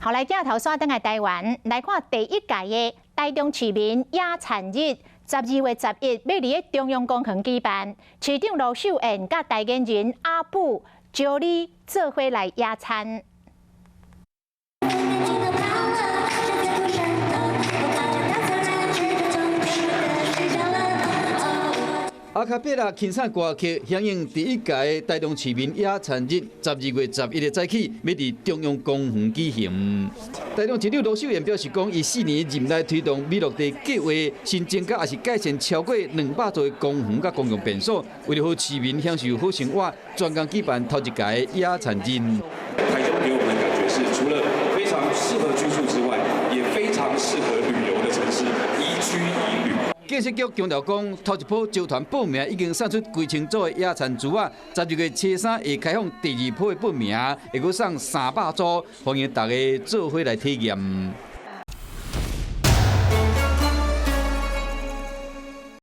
後來鏡頭煞轉來台灣，來看第一屆的台中市民野餐日，12月11欲佇咧中央公園舉辦，市長盧秀燕佮代言人阿布招你做伙來野餐。阿卡貝拉輕唱歌曲，響應第一屆台中市民野餐日，12月11日早起，欲佇中央公園舉行。台中市長盧秀燕表示講，伊4年任內推動美樂地計畫，新增加抑是改善超過200座公園佮公共便所，為著予市民享受好生活，專工舉辦頭一屆野餐日。台中給我們的感覺是，除了非常適合居住之外，也非常適合旅遊的城市，宜居宜旅。建設局強調講，頭一波招團報名已經送出幾千組的野餐櫥仔，12月初三會開放第二波的報名，會閣送300組，歡迎大家做伙來體驗。